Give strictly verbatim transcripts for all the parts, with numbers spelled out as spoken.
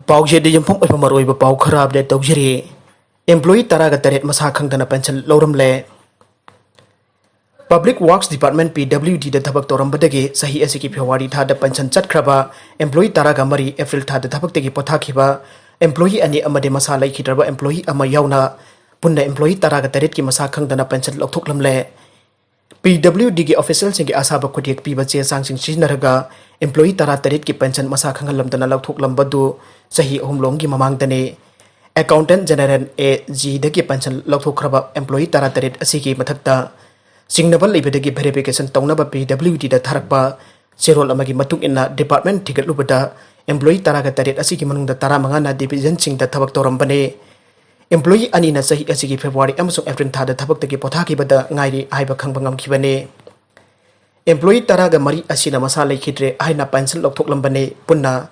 ꯄꯥꯎꯁꯦ ꯑꯗ ꯌꯨꯝꯐꯝ ꯑꯣꯏꯕ ꯃꯔꯨꯑꯣꯏꯕ ꯄꯥꯎ ꯈꯔ ꯑꯞꯗꯦꯠ ꯇꯧꯖꯔꯤ꯫ Employee ꯇꯔꯥꯒ ꯇꯔꯦꯠ ꯃꯁꯥ ꯈꯪꯗꯅ ꯄꯦꯟꯁꯟ ꯂꯧꯔꯝꯂꯦ꯫ Public Works Department, P W D ꯗ ꯊꯕꯛ ꯇꯧꯔꯝꯕꯗꯒꯤ ꯆꯍꯤ ꯑꯁꯤꯒꯤ ꯐꯦꯕ꯭ꯔꯨꯋꯥꯔꯤ ꯊꯥꯗ ꯄꯦꯟꯁꯟ ꯆꯠꯈ꯭ꯔꯕ employee ꯇꯔꯥꯒ ꯃꯔꯤ, ꯑꯦꯄ꯭ꯔꯤꯜ ꯊꯥꯗ ꯊꯕꯛꯇꯒꯤ ꯄꯣꯊꯥꯈꯤꯕ employee ꯑꯅꯤ ꯑꯃꯗꯤ ꯃꯁꯥ ꯂꯩꯈꯤꯗ꯭ꯔꯕ employee ꯑꯃ ꯌꯥꯎꯅ ꯄꯨꯟꯅ employee ꯇꯔꯥꯒ ꯇꯔꯦꯠꯀꯤ ꯃꯁꯥ ꯈꯪꯗꯅ ꯄꯦꯟꯁꯟ ꯂꯧꯊꯣꯛꯂꯝꯂꯦ꯫ P W D ꯒꯤ officialꯁꯤꯡꯒꯤ ꯑꯁꯥꯕ ꯈꯨꯠꯌꯦꯛ ꯄꯤꯕ ꯆꯦ ꯆꯥꯡꯁꯤꯡ ꯁꯤꯖꯤꯟꯅꯔꯒ employee ꯇꯔꯥ ꯇꯔꯦꯠꯀꯤ ꯄꯦꯟꯁꯟ ꯃꯁꯥ ꯈꯪꯍꯜꯂꯝꯗꯅ ꯂꯧꯊꯣꯛꯂꯝꯕꯗꯨ ꯆꯍꯤ ꯑꯍꯨꯝ ꯂꯣꯝꯒꯤ ꯃꯃꯥꯡꯗꯅꯤ꯫ Accountant General, A G ꯗꯒꯤ ꯄꯦꯟꯁꯟ ꯂꯧꯊꯣꯛꯈ꯭ꯔꯕ employee ꯇꯔꯥ ꯇꯔꯦꯠ ꯑꯁꯤꯒꯤ ꯃꯊꯛꯇ ꯆꯤꯡꯅꯕ ꯂꯩꯕꯗꯒꯤ verification ꯇꯧꯅꯕ P W D ꯗ ꯊꯥꯔꯛꯄ ꯆꯦꯔꯣꯜ ꯑꯃꯒꯤ ꯃꯇꯨꯡ ꯏꯟꯅ department ꯊꯤꯒꯠꯂꯨꯕꯗ employee ꯇꯔꯥꯒ ꯇꯔꯦꯠ ꯑꯁꯤꯒꯤ ꯃꯅꯨꯡꯗ ꯇꯔꯥꯃꯉꯥꯅ divisionꯁꯤꯡꯗ ꯊꯕꯛ ꯇꯧꯔꯝꯕꯅꯤ꯫ Employee ꯑꯅꯤꯅ ꯆꯍꯤ ꯑꯁꯤꯒꯤ ꯐꯦꯕ꯭ꯔꯨꯋꯥꯔꯤ ꯑꯃꯁꯨꯡ ꯑꯦꯄ꯭ꯔꯤꯜ ꯊꯥꯗ ꯊꯕꯛꯇꯒꯤ ꯄꯣꯊꯥꯈꯤꯕꯗ ꯉꯥꯏꯔꯤ ꯍꯥꯏꯕ ꯈꯪꯕ ꯉꯝꯈꯤꯕꯅꯤ꯫ Employee ꯇꯔꯥꯒ ꯃꯔꯤ ꯑꯁꯤꯅ ꯃꯁꯥ ꯂꯩꯈꯤꯗ꯭ꯔꯦ ꯍꯥꯏꯅ ꯄꯦꯟꯁꯟ ꯂꯧꯊꯣꯛꯂꯝꯕꯅꯤ꯫ ꯄꯨꯟꯅ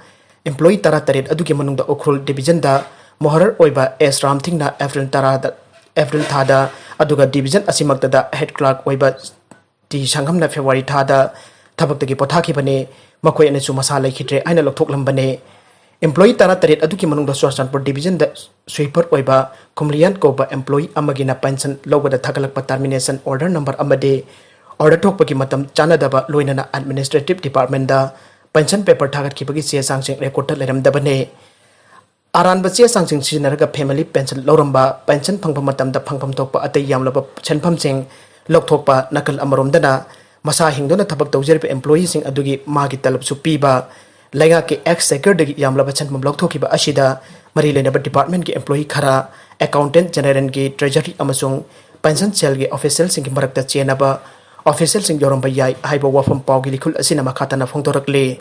employee ꯇꯔꯥ ꯇꯔꯦꯠ ꯑꯗꯨꯒꯤ ꯃꯅꯨꯡꯗ ꯎꯈ꯭ꯔꯨꯜ divisionꯗ ꯃꯣꯍꯔꯔ ꯑꯣꯏꯕ S ꯔꯥꯝꯊꯤꯡꯅ ꯑꯦꯄ꯭ꯔꯤꯜ ꯇꯔꯥꯗ, ꯑꯦꯄ꯭ꯔꯤꯜ ꯊꯥꯗ, ꯑꯗꯨꯒ division ꯑꯁꯤꯃꯛꯇꯗ head clerk ꯑꯣꯏꯕ T ꯁꯪꯉꯝꯅ ꯐꯦꯕ꯭ꯔꯨꯋꯥꯔꯤ ꯊꯥꯗ ꯊꯕꯛꯇꯒꯤ ꯄꯣꯊꯥꯈꯤꯕꯅꯤ꯫ ꯃꯈꯣꯏ ꯑꯅꯤꯁꯨ ꯃꯁꯥ ꯂꯩꯈꯤꯗ꯭ꯔꯦ ꯍꯥꯏꯅ ꯂꯧꯊꯣꯛꯂꯝꯕꯅꯤ꯫ Employee ꯇꯔꯥ ꯇꯔꯦꯠ ꯑꯗꯨꯒꯤ ꯃꯅꯨꯡꯗ ꯆꯨꯔꯆꯥꯟꯄꯨꯔ divisionꯗ sweeper ꯑꯣꯏꯕ ꯈꯨꯝꯂꯤꯌꯥꯟ ꯀꯧꯕ employee ꯑꯃꯒꯤꯅ ꯄꯦꯟꯁꯟ ꯂꯧꯕꯗ ꯊꯥꯒꯠꯂꯛꯄ termination order number ꯑꯃꯗꯤ order ꯊꯣꯛꯄꯒꯤ ꯃꯇꯝ ꯆꯥꯟꯅꯗꯕ, ꯂꯣꯏꯅꯅ administrative departmentꯗ ꯄꯦꯟꯁꯟ paper ꯊꯥꯒꯠꯈꯤꯕꯒꯤ ꯆꯦ ꯆꯥꯡꯁꯤꯡ recordꯇ ꯂꯩꯔꯝꯗꯕꯅꯤ꯫ ꯑꯔꯥꯟꯕ ꯆꯦ ꯆꯥꯡꯁꯤꯡ ꯁꯤꯖꯤꯟꯅꯔꯒ family pension ꯂꯧꯔꯝꯕ, ꯄꯦꯟꯁꯟ ꯐꯪꯕ ꯃꯇꯝꯗ ꯐꯪꯐꯝ ꯊꯣꯛꯄ ꯑꯇꯩ ꯌꯥꯝꯂꯕ ꯁꯦꯟꯐꯝꯁꯤꯡ ꯂꯧꯊꯣꯛꯄ, ꯅꯥꯀꯜ ꯑꯃꯔꯣꯝꯗꯅ ꯃꯁꯥ ꯍꯤꯡꯗꯨꯅ ꯊꯕꯛ ꯇꯧꯖꯔꯤꯕ employeeꯁꯤꯡ ꯑꯗꯨꯒꯤ ꯃꯥꯒꯤ ꯇꯂꯕꯁꯨ ꯄꯤꯕ, ꯂꯩꯉꯥꯛꯀꯤ exchequerꯗꯒꯤ ꯌꯥꯝꯂꯕ ꯁꯦꯟꯐꯝ ꯂꯧꯊꯣꯛꯈꯤꯕ ꯑꯁꯤꯗ ꯃꯔꯤ ꯂꯩꯅꯕ departmentꯀꯤ employee ꯈꯔ, Accountant Generalꯒꯤ treasury ꯑꯃꯁꯨꯡ pension cellꯒꯤ officialꯁꯤꯡꯒꯤ ꯃꯔꯛꯇ ꯆꯦꯟꯅꯕ officialꯁꯤꯡ ꯌꯥꯎꯔꯝꯕ ꯌꯥꯏ ꯍꯥꯏꯕ ꯋꯥꯐꯝ ꯄꯥꯎꯒꯤ ꯂꯤꯈꯨꯜ ꯑꯁꯤꯅ ꯃꯈꯥ ꯇꯥꯅ ꯐꯣꯡꯗꯣꯔꯛꯂꯤ꯫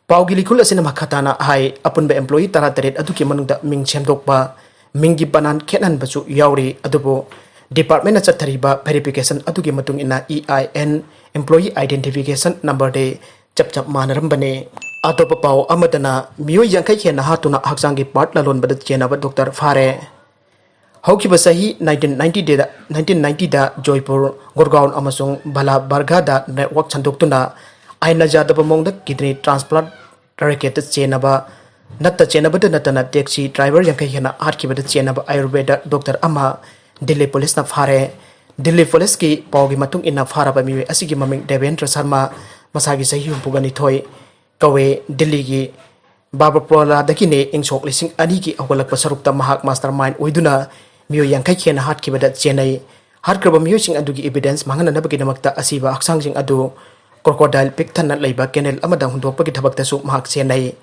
ꯄꯥꯎꯒꯤ ꯂꯤꯈꯨꯜ ꯑꯁꯤꯅ ꯃꯈꯥ ꯇꯥꯅ ꯍꯥꯏ, ꯑꯄꯨꯟꯕ employee ꯇꯔꯥ ꯇꯔꯦꯠ ꯑꯗꯨꯒꯤ ꯃꯅꯨꯡꯗ ꯃꯤꯡ ꯁꯦꯝꯗꯣꯛꯄ, ꯃꯤꯡꯒꯤ ꯕꯅꯥꯟ ꯈꯦꯠꯍꯟꯕꯁꯨ ꯌꯥꯎꯔꯤ, ꯑꯗꯨꯕꯨ departmentꯅ ꯆꯠꯊꯔꯤꯕ verification ꯑꯗꯨꯒꯤ ꯃꯇꯨꯡ ꯏꯟꯅ E I N, employee identification numberꯗꯤ ꯆꯞ ꯆꯞ ꯃꯥꯟꯅꯔꯝꯕꯅꯤ꯫ ꯑꯇꯣꯞꯄ ꯄꯥꯎ ꯑꯃꯗꯅ ꯃꯤꯑꯣꯏ ꯌꯥꯡꯈꯩ ꯍꯦꯟꯅ ꯍꯥꯠꯇꯨꯅ ꯍꯛꯆꯥꯡꯒꯤ part ꯂꯂꯣꯟꯕꯗ ꯆꯦꯟꯅꯕ doctor ꯐꯥꯔꯦ꯫ ꯍꯧꯈꯤꯕ ꯆꯍꯤ nineteen ninety ꯗ, nineteen ninety ꯗ ꯖꯣꯏꯄꯨꯔ, ꯒꯨꯔꯒꯥꯎꯟ ꯑꯃꯁꯨꯡ ꯚꯂꯥꯕꯔꯒꯥꯗ network ꯁꯟꯗꯣꯛꯇꯨꯅ ꯑꯥꯏꯟꯅ ꯌꯥꯗꯕ ꯃꯑꯣꯡꯗ kidney transplant racketꯇ ꯆꯦꯟꯅꯕ ꯅꯠꯇ ꯆꯦꯟꯅꯕꯗ ꯅꯠꯇꯅ taxi driver ꯌꯥꯡꯈꯩ ꯍꯦꯟꯅ ꯍꯥꯠꯈꯤꯕꯗ ꯆꯦꯟꯅꯕ Ayurveda doctor ꯑꯃ ꯗꯤꯜꯂꯤ ꯄꯨꯂꯤꯁꯅ ꯐꯥꯔꯦ꯫ ꯗꯤꯜꯂꯤ ꯄꯨꯂꯤꯁꯀꯤ ꯄꯥꯎꯒꯤ ꯃꯇꯨꯡ ꯏꯟꯅ, ꯐꯥꯔꯕ ꯃꯤꯑꯣꯏ ꯑꯁꯤꯒꯤ ꯃꯃꯤꯡ ꯗꯦꯕꯦꯟꯗ꯭ꯔ ꯁꯔꯃ, ꯃꯁꯥꯒꯤ ꯆꯍꯤ ꯍꯨꯝꯐꯨꯒ ꯅꯤꯊꯣꯏ ꯀꯧꯋꯦ꯫ ꯗꯤꯜꯂꯤꯒꯤ ꯕꯥꯕꯔꯄꯣꯂꯥꯗꯒꯤꯅꯦ꯫ ꯏꯪ ꯁꯣꯛ ꯂꯤꯁꯤꯡ ꯑꯅꯤꯒꯤ ꯍꯧꯒꯠꯂꯛꯄ ꯁꯔꯨꯛꯇ ꯃꯍꯥꯛ mastermind ꯑꯣꯏꯗꯨꯅ ꯃꯤꯑꯣꯏ ꯌꯥꯡꯈꯩ ꯍꯦꯟꯅ ꯍꯥꯠꯈꯤꯕꯗ ꯆꯦꯟꯅꯩ꯫ ꯍꯥꯠꯈ꯭ꯔꯕ ꯃꯤꯑꯣꯏꯁꯤꯡ ꯑꯗꯨꯒꯤ evidence ꯃꯥꯡꯍꯟꯅꯅꯕꯒꯤꯗꯃꯛꯇ ꯑꯁꯤꯕ ꯍꯛꯆꯥꯡꯁꯤꯡ ꯑꯗꯨ crocodile ꯄꯤꯛ ꯊꯟꯅ ꯂꯩꯕ canal ꯑꯃꯗ ꯍꯨꯟꯗꯣꯛꯄꯒꯤ ꯊꯕꯛꯇꯁꯨ ꯃꯍꯥꯛ ꯆꯦꯟꯅꯩ꯫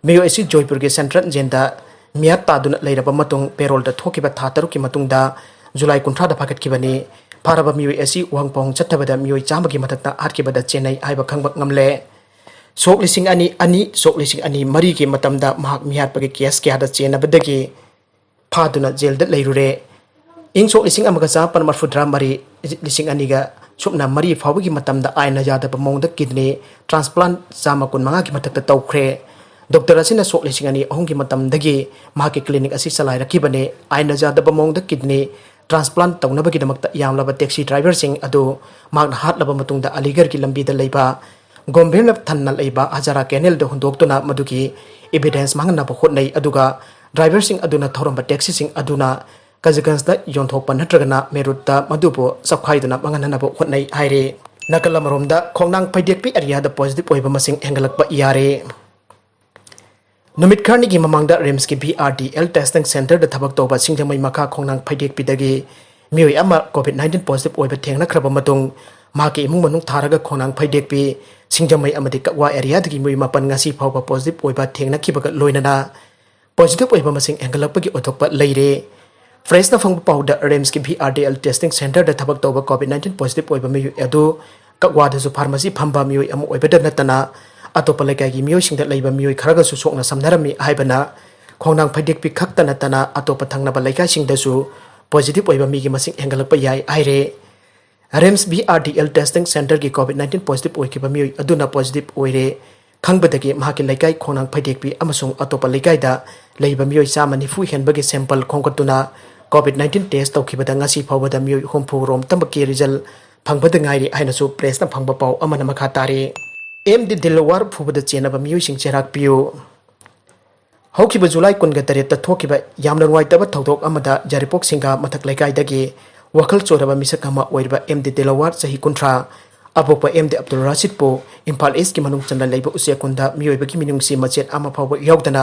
ꯃꯤꯑꯣꯏ ꯑꯁꯤ ꯖꯣꯏꯄꯨꯔꯒꯤ central jailꯗ ꯃꯤꯌꯥꯠ ꯇꯥꯗꯨꯅ ꯂꯩꯔꯕ ꯃꯇꯨꯡ, parole ꯊꯣꯛꯈꯤꯕ ꯊꯥ ꯇꯔꯨꯛꯀꯤ ꯃꯇꯨꯡꯗ, ꯖꯨꯂꯥꯏ ꯀꯨꯟꯊ꯭ꯔꯥꯗ ꯐꯥꯒꯠꯈꯤꯕꯅꯤ꯫ ꯐꯥꯔꯕ ꯃꯤꯑꯣꯏ ꯑꯁꯤ ꯋꯥꯍꯪ ꯄꯥꯎꯍꯪ ꯆꯠꯊꯕꯗ ꯃꯤꯑꯣꯏ ꯆꯥꯝꯃꯒꯤ ꯃꯊꯛꯇ ꯍꯥꯠꯈꯤꯕꯗ ꯆꯦꯟꯅꯩ ꯍꯥꯏꯕ ꯈꯪꯕ ꯉꯝꯂꯦ꯫ ꯁꯣꯛ ꯂꯤꯁꯤꯡ ꯑꯅꯤ ꯑꯅꯤ, ꯁꯣꯛ ꯂꯤꯁꯤꯡ ꯑꯅꯤ ꯃꯔꯤꯒꯤ ꯃꯇꯝꯗ ꯃꯍꯥꯛ ꯃꯤꯌꯥꯠꯄꯒꯤ case ꯀꯌꯥꯗ ꯆꯦꯟꯅꯕꯗꯒꯤ ꯐꯥꯗꯨꯅ ꯖꯦꯜꯗ ꯂꯩꯔꯨꯔꯦ꯫ ꯏꯪ ꯁꯣꯛ ꯂꯤꯁꯤꯡ ꯑꯃꯒ ꯆꯥꯃꯥꯄꯟ ꯃꯔꯐꯨꯇꯔꯥ ꯃꯔꯤ, ꯂꯤꯁꯤꯡ ꯑꯅꯤꯒ ꯁꯨꯞꯅ ꯃꯔꯤ ꯐꯥꯎꯕꯒꯤ ꯃꯇꯝꯗ ꯑꯥꯏꯟꯅ ꯌꯥꯗꯕ ꯃꯑꯣꯡꯗ kidney transplant ꯆꯥꯝꯃ ꯀꯨꯟꯃꯉꯥꯒꯤ ꯃꯊꯛꯇ ꯇꯧꯈ꯭ꯔꯦ꯫ Doctor ꯑꯁꯤꯅ ꯁꯣꯛ ꯂꯤꯁꯤꯡ ꯑꯅꯤ ꯑꯍꯨꯝꯒꯤ ꯃꯇꯝꯗꯒꯤ ꯃꯍꯥꯛꯀꯤ clinic ꯑꯁꯤ ꯆꯂꯥꯏꯔꯛꯈꯤꯕꯅꯤ꯫ ꯑꯥꯏꯟꯅ ꯌꯥꯗꯕ ꯃꯑꯣꯡꯗ kidney transplant ꯇꯧꯅꯕꯒꯤꯗꯃꯛꯇ ꯌꯥꯝꯂꯕ taxi driverꯁꯤꯡ ꯑꯗꯨ ꯃꯍꯥꯛꯅ ꯍꯥꯠꯂꯕ ꯃꯇꯨꯡꯗ ꯑꯂꯤꯒꯔꯒꯤ ꯂꯝꯕꯤꯗ ꯂꯩꯕ ꯒꯣꯝꯚꯤꯔꯅ ꯊꯟꯅ ꯂꯩꯕ ꯍꯖꯥꯔꯥ canalꯗ ꯍꯨꯟꯗꯣꯛꯇꯨꯅ ꯃꯗꯨꯒꯤ evidence ꯃꯥꯡꯍꯟꯅꯕ ꯍꯣꯠꯅꯩ, ꯑꯗꯨꯒ driverꯁꯤꯡ ꯑꯗꯨꯅ ꯊꯧꯔꯝꯕ taxiꯁꯤꯡ ꯑꯗꯨꯅ ꯀꯖꯤꯒꯟꯖꯗ ꯌꯣꯟꯊꯣꯛꯄ ꯅꯠꯇ꯭ꯔꯒꯅ ꯃꯦꯔꯨꯠꯇ ꯃꯗꯨꯕꯨ ꯆꯞꯈꯥꯏꯗꯨꯅ ꯃꯥꯡꯍꯟꯅꯅꯕ ꯍꯣꯠꯅꯩ ꯍꯥꯏꯔꯤ꯫ ꯅꯥꯀꯜ ꯑꯃꯔꯣꯝꯗ, ꯈꯣꯡꯅꯥꯡ ꯐꯩꯗꯦꯛꯄꯤ areaꯗ positive ꯑꯣꯏꯕ ꯃꯁꯤꯡ ꯍꯦꯟꯒꯠꯂꯛꯄ ꯌꯥꯔꯦ꯫ ꯅꯨꯃꯤꯠ ꯈꯔꯅꯤꯒꯤ ꯃꯃꯥꯡꯗ RIMSꯀꯤ VRDL testing centreꯗ ꯊꯕꯛ ꯇꯧꯕ ꯁꯤꯡꯖꯃꯩ ꯃꯈꯥ ꯈꯣꯡꯅꯥꯡ ꯐꯩꯗꯦꯛꯄꯤꯗꯒꯤ ꯃꯤꯑꯣꯏ ꯑꯃ COVID nineteen positive ꯑꯣꯏꯕ ꯊꯦꯡꯅꯈ꯭ꯔꯕ ꯃꯇꯨꯡ, ꯃꯍꯥꯛꯀꯤ ꯏꯃꯨꯡ ꯃꯅꯨꯡ ꯊꯥꯔꯒ ꯈꯣꯡꯅꯥꯡ ꯐꯩꯗꯦꯛꯄꯤ, ꯁꯤꯡꯖꯃꯩ ꯑꯃꯗꯤ ꯀꯛꯋꯥ areaꯗꯒꯤ ꯃꯤꯑꯣꯏ ꯃꯥꯄꯟ ꯉꯁꯤ ꯐꯥꯎꯕ positive ꯑꯣꯏꯕ ꯊꯦꯡꯅꯈꯤꯕꯒ ꯂꯣꯏꯅꯅ positive ꯑꯣꯏꯕ ꯃꯁꯤꯡ ꯍꯦꯟꯒꯠꯂꯛꯄꯒꯤ ꯑꯣꯏꯊꯣꯛꯄ ꯂꯩꯔꯦ꯫ Pressꯅ ꯐꯪꯕ ꯄꯥꯎꯗ, RIMSꯀꯤ VRDL testing centreꯗ ꯊꯕꯛ ꯇꯧꯕ COVID nineteen positive ꯑꯣꯏꯕ ꯃꯤꯑꯣꯏ ꯑꯗꯨ ꯀꯛꯋꯥꯗꯁꯨ pharmacy ꯐꯝꯕ ꯃꯤꯑꯣꯏ ꯑꯃ ꯑꯣꯏꯕꯗ ꯅꯠꯇꯅ, ꯑꯇꯣꯞꯄ ꯂꯩꯀꯥꯏꯒꯤ ꯃꯤꯑꯣꯏꯁꯤꯡꯗ ꯂꯩꯕ ꯃꯤꯑꯣꯏ ꯈꯔꯒꯁꯨ ꯁꯣꯛꯅ ꯁꯝꯅꯔꯝꯃꯤ ꯍꯥꯏꯕꯅ, ꯈꯣꯡꯅꯥꯡ ꯐꯩꯗꯦꯛꯄꯤ ꯈꯛꯇ ꯅꯠꯇꯅ ꯑꯇꯣꯞꯄ ꯊꯪꯅꯕ ꯂꯩꯀꯥꯏꯁꯤꯡꯗꯁꯨ positive ꯑꯣꯏꯕ ꯃꯤꯒꯤ ꯃꯁꯤꯡ ꯍꯦꯟꯒꯠꯂꯛꯄ ꯌꯥꯏ ꯍꯥꯏꯔꯦ꯫ RIMS VRDL testing centreꯒꯤ COVID nineteen positive ꯑꯣꯏꯈꯤꯕ ꯃꯤꯑꯣꯏ ꯑꯗꯨꯅ positive ꯑꯣꯏꯔꯦ ꯈꯪꯕꯗꯒꯤ ꯃꯍꯥꯛꯀꯤ ꯂꯩꯀꯥꯏ ꯈꯣꯡꯅꯥꯡ ꯐꯩꯗꯦꯛꯄꯤ ꯑꯃꯁꯨꯡ ꯑꯇꯣꯞꯄ ꯂꯩꯀꯥꯏꯗ ꯂꯩꯕ ꯃꯤꯑꯣꯏ ꯆꯥꯝꯃ ꯅꯤꯐꯨ ꯍꯦꯟꯕꯒꯤ sample ꯈꯣꯝꯒꯠꯇꯨꯅ COVID nineteen test ꯇꯧꯈꯤꯕꯗ ꯉꯁꯤ ꯐꯥꯎꯕꯗ ꯃꯤꯑꯣꯏ ꯍꯨꯝꯐꯨ ꯔꯣꯝꯇꯃꯛꯀꯤ result ꯐꯪꯕꯗ ꯉꯥꯏꯔꯤ ꯍꯥꯏꯅꯁꯨ Pressꯅ ꯐꯪꯕ ꯄꯥꯎ ꯑꯃꯅ ꯃꯈꯥ ꯇꯥꯔꯤ꯫ ꯑꯦꯝꯗꯤ ꯗꯤꯜꯋꯥꯔ ꯐꯨꯕꯗ ꯆꯦꯟꯅꯕ ꯃꯤꯑꯣꯏꯁꯤꯡ ꯆꯩꯔꯥꯛ ꯄꯤꯌꯨ꯫ ꯍꯧꯈꯤꯕ ꯖꯨꯂꯥꯏ ꯀꯨꯟꯒ ꯇꯔꯦꯠꯇ ꯊꯣꯛꯈꯤꯕ ꯌꯥꯝꯅ ꯅꯨꯡꯉꯥꯏꯇꯕ ꯊꯧꯗꯣꯛ ꯑꯃꯗ ꯌꯥꯏꯔꯤꯄꯣꯛ ꯁꯤꯡꯒꯥ ꯃꯊꯛ ꯂꯩꯀꯥꯏꯗꯒꯤ ꯋꯥꯈꯜ ꯆꯣꯏꯔꯕ ꯃꯤꯁꯛ ꯑꯃ ꯑꯣꯏꯔꯤꯕ ꯑꯦꯝ ꯗꯤ ꯗꯤꯂꯋꯥꯔ, ꯆꯍꯤ ꯀꯨꯟꯊ꯭ꯔꯥ, ꯑꯄꯣꯛꯄ ꯑꯦꯝ ꯗꯤ ꯑꯕꯗꯨꯜ ꯔꯥꯁꯤꯗꯄꯨ ꯏꯝꯐꯥꯜ ꯏꯁꯀꯤ ꯃꯅꯨꯡ ꯆꯟꯅ ꯂꯩꯕ ꯎꯆꯦꯛꯀꯣꯟꯗ ꯃꯤꯑꯣꯏꯕꯒꯤ ꯃꯤꯅꯨꯡꯁꯤ ꯃꯆꯦꯠ ꯑꯃ ꯐꯥꯎꯕ ꯌꯥꯎꯗꯅ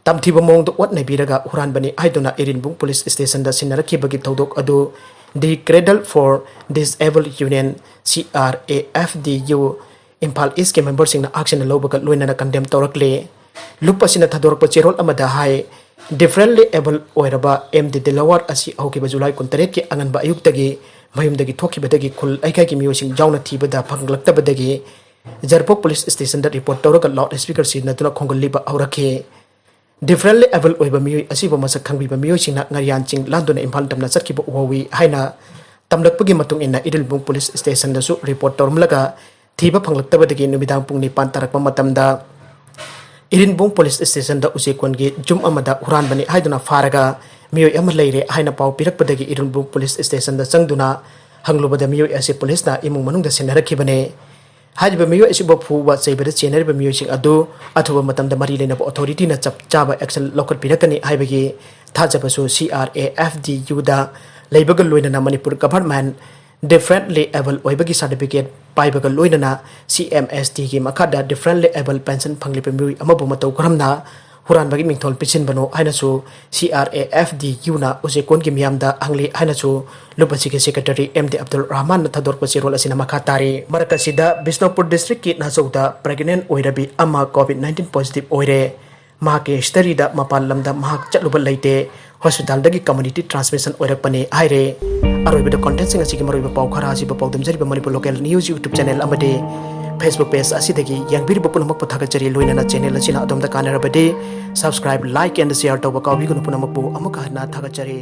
ꯇꯝꯊꯤꯕ ꯃꯑꯣꯡꯗ ꯑꯣꯠ ꯅꯩꯕꯤꯔꯒ ꯍꯨꯔꯥꯟꯕꯅꯤ ꯍꯥꯏꯗꯨꯅ ꯏꯔꯤꯟꯕꯨꯡ ꯄꯨꯂꯤꯁ ꯁ꯭ꯇꯦꯁꯟꯗ ꯁꯤꯟꯅꯔꯛꯈꯤꯕꯒꯤ ꯊꯧꯗꯣꯛ ꯑꯗꯨ The Cradle for Disabled Union, C R A F D U, Imphal ꯏꯁꯀꯤ ꯃꯦꯝꯕꯔꯁꯤꯡꯅ ꯑꯥꯛꯁꯟ ꯂꯧꯕꯒ ꯂꯣꯏꯅꯅ ꯀꯟꯗꯦꯝ ꯇꯧꯔꯛꯂꯦ꯫ ꯂꯨꯞ ꯑꯁꯤꯅ ꯊꯥꯗꯣꯔꯛꯄ ꯆꯦꯔꯣꯜ ꯑꯃꯗ ꯍꯥꯏ, ꯗꯤꯐꯔꯦꯟꯠꯂꯤ ꯑꯦꯕꯜ ꯑꯣꯏꯔꯕ ꯑꯦꯝ ꯗꯤ ꯗꯤꯂꯋꯥꯔ ꯑꯁꯤ ꯍꯧꯈꯤꯕ ꯖꯨꯂꯥꯏ ꯀꯨꯟꯇꯔꯦꯠꯀꯤ ꯑꯉꯟꯕ ꯑꯌꯨꯛꯇꯒꯤ ꯃꯌꯨꯝꯗꯒꯤ ꯊꯣꯛꯈꯤꯕꯗꯒꯤ ꯈꯨꯜ ꯂꯩꯀꯥꯏꯒꯤ ꯃꯤꯑꯣꯏꯁꯤꯡ ꯌꯥꯎꯅ ꯊꯤꯕꯗ ꯐꯪꯂꯛꯇꯕꯗꯒꯤ ꯌꯥꯏꯔꯤꯄꯣꯛ ꯄꯨꯂꯤꯁ ꯁ꯭ꯇꯦꯁꯟꯗ ꯔꯤꯄꯣꯔꯠ ꯇꯧꯔꯒ ꯂꯥꯎꯗ ꯁ꯭ꯄꯤꯀꯔ ꯁꯤꯖꯤꯟꯅꯗꯨꯅ ꯈꯣꯡꯒꯜꯂꯤꯕ ꯍꯧꯔꯛꯈꯤ꯫ ꯗꯤꯐꯔꯦꯟꯠꯂꯤ ꯑꯦꯕꯜ ꯑꯣꯏꯕ ꯃꯤꯑꯣꯏ ꯑꯁꯤꯕꯨ ꯃꯁꯛ ꯈꯪꯕꯤꯕ ꯃꯤꯑꯣꯏꯁꯤꯡꯅ ꯉꯥꯔꯤꯌꯥꯟ ꯆꯤꯡ ꯂꯥꯟꯗꯨꯅ ꯏꯝꯐꯥꯜ ꯇꯝꯅ ꯆꯠꯈꯤꯕ ꯎꯍꯧꯏ ꯍꯥꯏꯅ ꯇꯝꯂꯛꯄꯒꯤ ꯃꯇꯨꯡ ꯏꯟꯅ ꯏꯔꯤꯜꯕꯨꯡ ꯄꯨꯂꯤꯁ ꯁ꯭ꯇꯦꯁꯟꯗꯁꯨ ꯔꯤꯄꯣꯔꯠ ꯇꯧꯔꯝꯂꯒ ꯊꯤꯕ ꯐꯪꯂꯛꯇꯕꯗꯒꯤ ꯅꯨꯃꯤꯗꯥꯡ ꯄꯨꯡ ꯅꯤꯄꯥꯟ ꯇꯥꯔꯛꯄ ꯃꯇꯝꯗ ꯏꯔꯤꯟꯕꯨꯡ ꯄꯨꯂꯤꯁ ꯁ꯭ꯇꯦꯁꯟꯗ ꯎꯆꯦꯛꯀꯣꯟꯒꯤ ꯌꯨꯝ ꯑꯃꯗ ꯍꯨꯔꯥꯟꯕꯅꯤ ꯍꯥꯏꯗꯨꯅ ꯐꯥꯔꯒ ꯃꯤꯑꯣꯏ ꯑꯃ ꯂꯩꯔꯦ ꯍꯥꯏꯅ ꯄꯥꯎ ꯄꯤꯔꯛꯄꯗꯒꯤ ꯏꯔꯤꯟꯕꯨꯡ ꯄꯨꯂꯤꯁ ꯁ꯭ꯇꯦꯁꯟꯗ ꯆꯪꯗꯨꯅ ꯍꯪꯂꯨꯕꯗ ꯃꯤꯑꯣꯏ ꯑꯁꯤ ꯄꯨꯂꯤꯁꯅ ꯏꯃꯨꯡ ꯃꯅꯨꯡꯗ ꯁꯤꯟꯅꯔꯛꯈꯤꯕꯅꯤ꯫ ꯍꯥꯏꯔꯤꯕ ꯃꯤꯑꯣꯏ ꯑꯁꯤꯕꯨ ꯐꯨꯕ ꯆꯩꯕꯗ ꯆꯦꯟꯅꯔꯤꯕ ꯃꯤꯑꯣꯏꯁꯤꯡ ꯑꯗꯨ ꯑꯊꯨꯕ ꯃꯇꯝꯗ ꯃꯔꯤ ꯂꯩꯅꯕ ꯑꯣꯊꯣꯔꯤꯇꯤꯅ ꯆꯞ ꯆꯥꯕ ꯑꯦꯛꯁꯟ ꯂꯧꯈꯠꯄꯤꯔꯛꯀꯅꯤ ꯍꯥꯏꯕꯒꯤ ꯊꯥꯖꯕꯁꯨ C R A F D ꯌꯨꯗ ꯂꯩꯕꯒ ꯂꯣꯏꯅꯅ ꯃꯅꯤꯄꯨꯔ ꯒꯚꯔꯟꯃꯦꯟꯠ ꯗꯤꯐꯔꯦꯟꯠꯂꯤ ꯑꯦꯕꯜ ꯑꯣꯏꯕꯒꯤ ꯁꯥꯔꯇꯤꯐꯤꯀꯦꯠ ꯄꯥꯏꯕꯒ ꯂꯣꯏꯅꯅ ꯁꯤ ꯑꯦꯝ ꯑꯦꯁ ꯇꯤꯒꯤ ꯃꯈꯥꯗ ꯗꯤꯐꯔꯦꯟꯠꯂꯤ ꯑꯦꯕꯜ ꯄꯦꯟꯁꯟ ꯐꯪꯂꯤꯕ ꯃꯤꯑꯣꯏ ꯑꯃꯕꯨ ꯃꯇꯧ ꯀꯔꯝꯅ ꯍꯨꯔꯥꯟꯕꯒꯤ ꯃꯤꯡꯊꯣꯜ ꯄꯤꯁꯤꯟꯕꯅꯣ ꯍꯥꯏꯅꯁꯨ C R A F D ꯌꯨꯅ ꯎꯆꯦꯛꯀꯣꯟꯒꯤ ꯃꯤꯌꯥꯝꯗ ꯍꯪꯂꯤ ꯍꯥꯏꯅꯁꯨ ꯂꯨꯞ ꯑꯁꯤꯒꯤ ꯁꯦꯀ꯭ꯔꯦꯇꯔꯤ ꯑꯦꯝ ꯗꯤ ꯑꯕꯗꯨꯜ ꯔꯍꯃꯥꯟꯅ ꯊꯥꯗꯣꯔꯛꯄ ꯆꯦꯔꯣꯜ ꯑꯁꯤꯅ ꯃꯈꯥ ꯇꯥꯔꯤ꯫ ꯃꯔꯛ ꯑꯁꯤꯗ ꯕꯤꯁꯅꯨꯄꯨꯔ ꯗꯤꯁꯇ꯭ꯔꯤꯛꯀꯤ ꯅꯥꯆꯧꯗ ꯄ꯭ꯔꯦꯒꯅꯦꯟ ꯑꯣꯏꯔꯕꯤ ꯑꯃ ꯀꯣꯚꯤꯗ ꯅꯥꯏꯟꯇꯤꯟ ꯄꯣꯖꯤꯇꯤꯚ ꯑꯣꯏꯔꯦ꯫ ꯃꯍꯥꯛꯀꯤ ꯍꯤꯁꯇꯔꯤꯗ ꯃꯄꯥꯟ ꯂꯝꯗ ꯃꯍꯥꯛ ꯆꯠꯂꯨꯕ ꯂꯩꯇꯦ, ꯍꯣꯁꯄꯤꯇꯥꯜꯗꯒꯤ ꯀꯝꯃ꯭ꯌꯨꯅꯤꯇꯤ ꯇ꯭ꯔꯥꯟꯁꯃꯤꯁꯟ ꯑꯣꯏꯔꯛꯄꯅꯤ ꯍꯥꯏꯔꯦ꯫ ꯑꯔꯣꯏꯕꯗ ꯀꯣꯟꯇꯦꯟꯁꯤꯡ ꯑꯁꯤꯒꯤ ꯃꯔꯨꯑꯣꯏꯕ ꯄꯥꯎ ꯈꯔ ꯑꯁꯤꯕꯨ ꯄꯥꯎꯗꯝꯖꯔꯤꯕ Manipur local news YouTube channel ꯑꯃꯗꯤ ꯐꯦꯁꯕꯨꯛ ꯄꯦꯖ ꯑꯁꯤꯗꯒꯤ ꯌꯦꯡꯕꯤꯔꯤꯕ ꯄꯨꯝꯅꯃꯛꯄꯨ ꯊꯥꯒꯠꯆꯔꯤ꯫ ꯂꯣꯏꯅꯅ ꯆꯦꯅꯦꯜ ꯑꯁꯤꯅ ꯑꯗꯣꯝꯗ ꯀꯥꯟꯅꯔꯕꯗꯤ ꯁꯕꯁꯀ꯭ꯔꯥꯏꯕ, ꯂꯥꯏꯛ ꯑꯦꯟ ꯁꯤꯌꯔ ꯇꯧꯕ ꯀꯥꯎꯕꯤꯒꯅꯨ꯫ ꯄꯨꯝꯅꯃꯛꯄꯨ ꯑꯃꯨꯛꯀ ꯍꯟꯅ ꯊꯥꯒꯠꯆꯔꯤ꯫